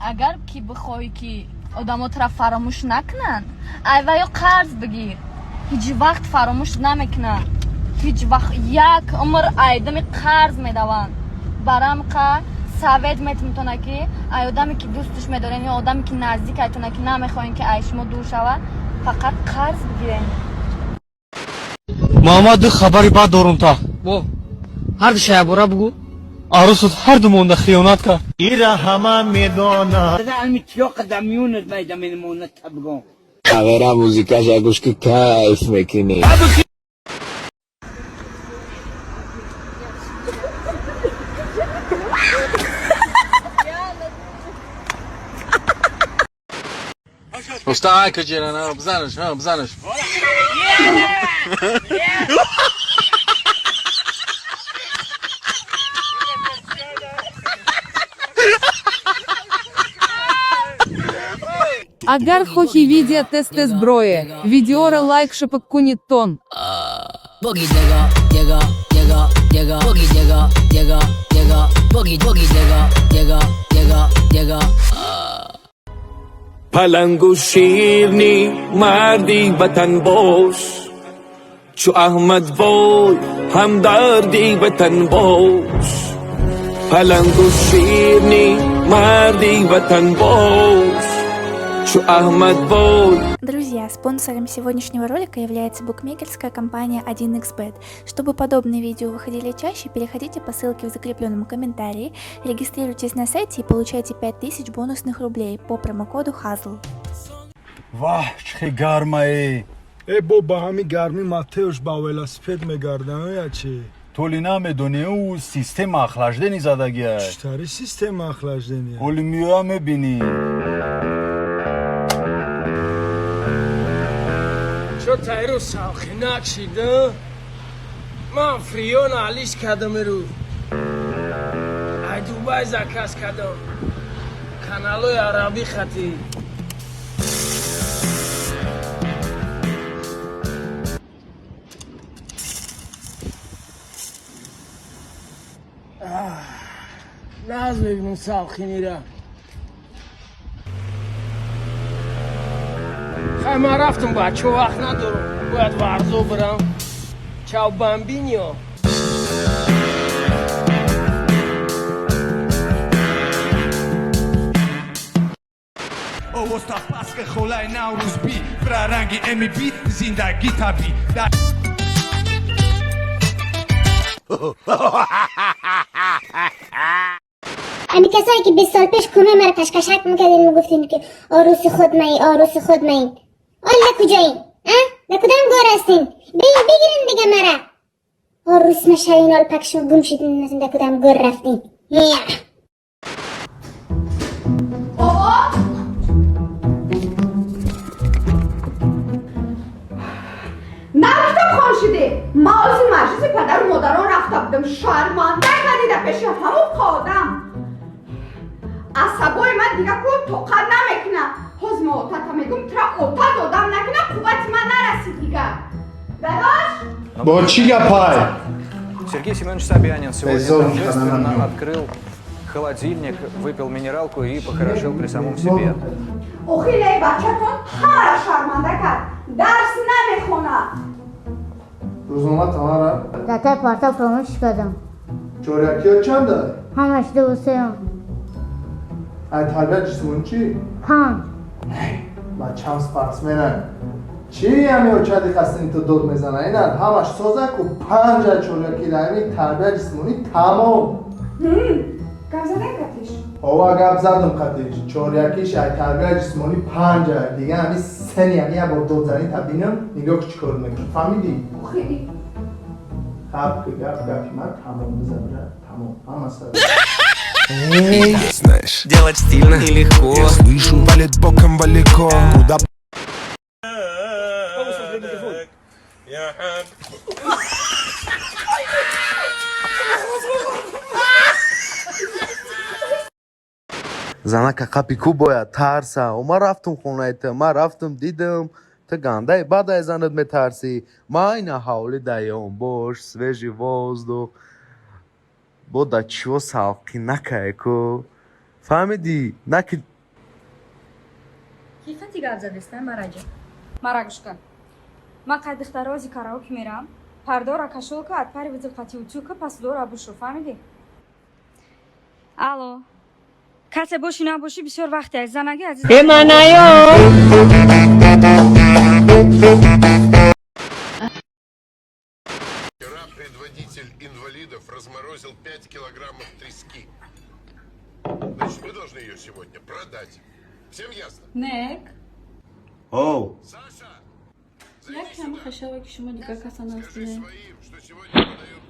Агар ки бихоҳӣ, ки одамо тура фаромӯш накунанд, айваё қарз бигир. Ҳеҷ вақт фаромӯш намекунанд, ҳеҷ вақт. Як умр айдами қарз медаванд. Барамқа совет метумтона, ки ай одаме, ки дӯстш медорен, ё одаме, ки наздик айтона, ки намехоҳем, ки ай шумо дур шавад, фақат қарз бигирен. Муҳаммад, ду хабари бад дорум та. Бо ҳарду шаябора бугӯ. Арӯсут ҳарду монда хиёнат кард. Ира ҳама медонад. Ами тиёқа да миёнат майда менамонад табгон. Авера музикаша гӯш ки, кайф мекунӣ. Уста, каҷерана, бизанаш, ҳа, бизанаш. Агар хохи видео тест зброє, видеора лайк шапок кунит тон. Boogie digga, digga, digga, digga, boogie digga, digga, digga, boogie boogie digga, digga, digga, digga. Палангу ширни, марди ватан бош, чу Аҳмад вой, ҳамдарди ватан бош. Палангу ширни, марди ватан бош, чу Аҳмад вой. Друзья, спонсором сегодняшнего ролика является букмекерская компания 1xBet. Чтобы подобные видео выходили чаще, переходите по ссылке в закрепленном комментарии, регистрируйтесь на сайте и получайте 5000 бонусных рублей по промокоду HAZL. Ваҳ, чӣ гармае! Э, бо ба ҳами гармӣ Матеуш ба велосипед мегардам я чи? Толи намедонӣ, ӯ система охлаждения задагия. Читари система охлаждения? Оли миёя, мебинӣ. Чо тайру салхинак шида? Ман фриён алиш кардам ирӯ. Ай Дубай заказ кардам. Каналои арабӣ хати. Наз мебинам салхинира. Хай, ман рафтам, бачо, вақт надорам. Бояд варзо бирам. Чао, бамбинио. Овозта паска, холаи Наврӯз би ранги мб зиндагӣ табӣ. همین کسایی که 20 سال پیش کومه مرا کشکشک میکردین، میگفتین که آروس خود مایی، آروس خود مایی، حالا کجایین؟ اه؟ در کدام گور هستین؟ بین بگیرین دیگه مرا. آروس مشوین، حال پک شو گم شدین، در کدام گور رفتین؟ یه. Бобо. На китобхон шудӣ. Ма ози маҷлиси падару модарон рафта будам. Шарманда кардида пеши ҳамун одам. Асабои ман дига ку тоқат намекуна. Ҳоз ма отата мегум, тура отат одам накуна. Қуввати ман нарасид дига, дадош. Бо чӣ гапай? Сергей Семенович Собянин сегодня Безумно, торжественно нормально. Открыл холодильник, выпил минералку и похорошел при самом себе. Охилаи бачатон ҳамаро шарманда кард. Дарс намехонад. Рӯзнома тамара. Датай парта фаромӯш кардам. Чорякиё чанда? Ҳамаш дуву сеюм. Ай тарбият ҷисмонӣ чӣ? 5. Бачам спортсменай. Чӣ ҳами очади хастини ту дод мезана? Ина ҳамаш соза ку, панҷа чоряки ами тарбият ҷисмонӣ тамом. Гап задан катиш? Ова, гап задум қатиш. Чорякиш ай тарбият ҷисмонӣ панҷа. Дига ами сени ами як бор дод занӣ, та бинам, нигоҳ чӣ кор мекунӣ, фаҳмидӣ? Охи. Хаб ки гап гапи ман тамом, бизанра, тамом, ҳама сар. Знаешь, делать стильно и легко. Я слышу, валит боком валико. Куда Занака қапи ку бояд тарса. О, ман рафтум хонаи ту, ман рафтум, дидам, ту гандаи баъд ай занат метарсӣ. Ма ина ҳавли даён бош, свежий воздух, бо да чиво салқи накае ку. Фаҳмидӣ, на ки. Ки қати гап задестан, мараҷа? Мара гӯш кун. Ман қай духтарози караоке мерам. Пардора кашолка от пари вызов қати утюг ка посудора бушу, фаҳмидӣ? Алло. Касе бошӣ набошӣ, бисёр вақте аз занаги азиз. Э, манаё. Вчера предводитель инвалидов разморозил 5 килограммов трески. Значит, мы должны ее сегодня продать. Всем ясно? Нек. Оу. Як ками хашава, ки шумо дигар каса наздине.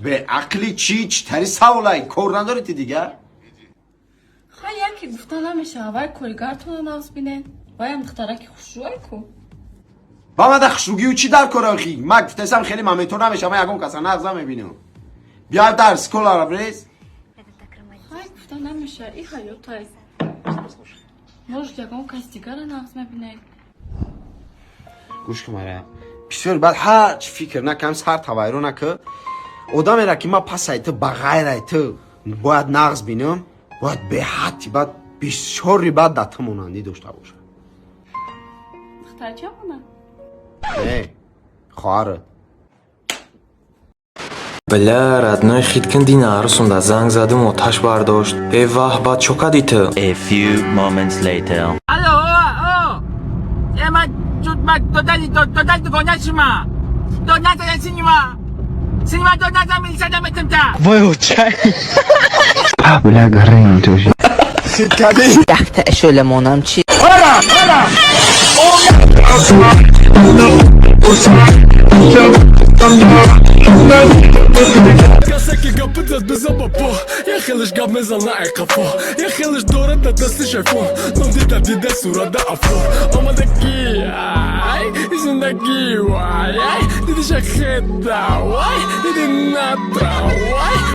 Беақли чӣ? Чӣ тари саволай? Кор надорӣ ти дигар? Хай, яке гуфта намешава, вай коригартона нағз бинен. Ваям духтараки хушрӯай ку. Ба мада хушругию чӣ дар кор охи? Ма гуфтасам, хеле моментор намешава, ман ягон каса нағз намебинам. Биё, дарс колара брез. Хай, гуфта намеша, и ҳаётай. Может, ягон кас дигара нағз мебинед. Гӯш кун мара. Бисёр баъд ҳар чӣ фикр накам, сар тавайрон нака. Одамера ки ман пасай ту, ба ғайрай ту бояд нағз бинам, бояд беҳадди баъд бисёри баъд дар ту монандӣ дошта бошад. Духтарча бона? Не, хоҳарат. Бля, родной, хит кун, дина арӯсум да занг задум, оташ бардошт. Э ваҳ, баъд чо кардӣ ту? A few moments later. Алло, о, э, ма ма додани додани дугона шума. Додна синема. Синема додна за милиса да метимта. Вой, очай. Бля, горим тоже. Хит кардӣ? Якта шӯла монам чи? Ора, ора. Касе ки гапитат беза бапо, я хелеш гап мезана ай қафо, я хелеш дорад да дасти айфон, ном дида дида сурада афо омадаки, ай зиндагӣ, вай, ай дидиша хеда, вай диди натра, вай.